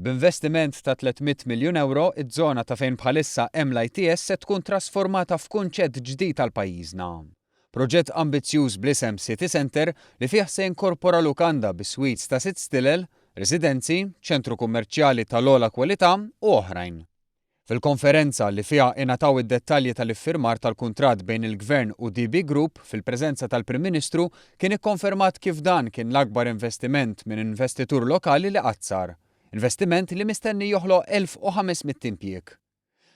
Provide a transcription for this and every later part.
B'investiment ta' 300 miljun ewro, iż-żona ta' fejn bħalissa hemm l-ITS se tkun trasformata f'kunċett ġdid għal pajjiżna. Proġett ambizzjuż bl-isem City Centre li fih se jinkorpora lukanda bi suites ta' sitt stilel, residenzi, ċentru kummerċjali tal-ogħla kwalità u oħrajn. Fil-konferenza, li fiha ingħataw id-dettalji tal-iffirmar tal-kuntratt bejn il-Gvern u DB Group fil-preżenza tal-Prim Ministru, kien ikkonfermat kif dan kien l-akbar investiment minn investitur lokali li qatt sar. Investiment li mistenni joħloq 1,500 impjieg.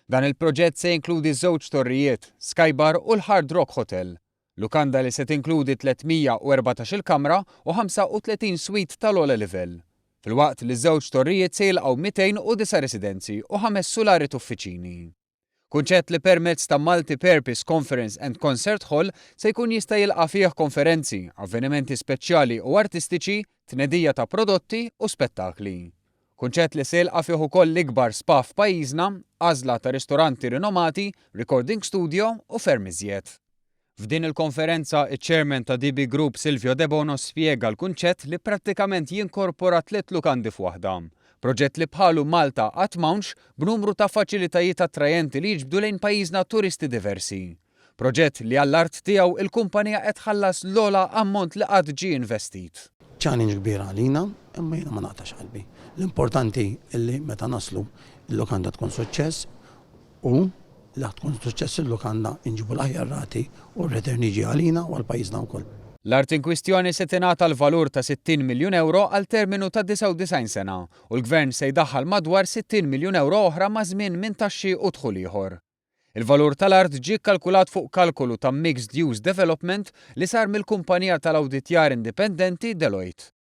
Dan il-proġett se jinkludi żewġ torrijiet, Sky Bar u l-Hard Rock Hotel. Lukanda li se tinkludi 314-il kamra u 35 suite tal-ogħla livell. Filwaqt li żewġ torrijiet se jilqgħu 209 residenzi u ħames sulari t'uffiċini. Kunċett li permezz ta' Multi-Purpose Conference and Concert Hall se jkun jista' jilqa' fih konferenzi, avvenimenti speċjali u artistiċi, tnedija ta' prodotti u spettakli. Kunċett li se jilqa' fih ukoll l-ikbar spa f'pajjiżna, għażla ta' ristoranti rinomati, recording studio u ferm iżjed. F'din il-konferenza, iċ-Chairman ta' DB Group Silvio Debono spjega l-kunċett li prattikament jinkorpora tliet lukandi f'waħda. Proġett li bħalu Malta qatt m'hawnx, b'numru ta' faċilitajiet attrajenti li jiġbdu lejn pajjiżna turisti diversi. Proġett li għall-art tiegħu il-kumpanija qed tħallas l-ogħla ammont li qatt ġie investit. Challenge kbir għalina, imma jiena ma naqtax qalbi. L-importanti li meta naslu il-lukanda tkun suċċess u la tkun suċċess il-lukanda inġibu l-aħjar rati u r-return jiġi għalina u għal pajjiżna wkoll. L-art inkwistjoni se tingħata l-valur ta' 60 miljun ewro għal terminu ta' 99 sena u l-Gvern se jdaħħal madwar 60 miljun ewro oħra maż-żmien minn taxxi u dħul ieħor. Il-valur tal-art ġie kkalkulat fuq kalkolu ta' Mixed Use Development li sar mill-kumpanija tal-awditjar indipendenti Deloitte.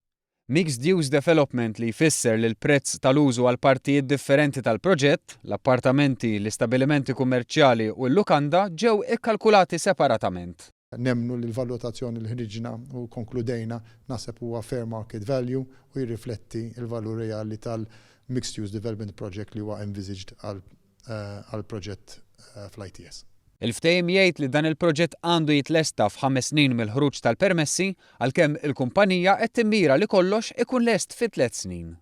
Mixed Use Development li jfisser li l-prezz tal-użu għal partijiet differenti tal-proġett, l-appartamenti, l-istabilimenti kummerċjali u l-lukanda ġew ikkalkulati separatament. Nemmnu li l-valutazzjoni li ħriġna u konkludejna naħseb huwa fair market value u jirrifletti l-valur reali tal-mixed use development project li huwa envisaged għall-proġett fl-ITS. Il-ftehim jgħid li dan il-proġett għandu jitlesta f'ħames snin mill-ħruġ tal-permessi għalkemm il-kumpanija qed timmira li kollox ikun lest fi tliet snin.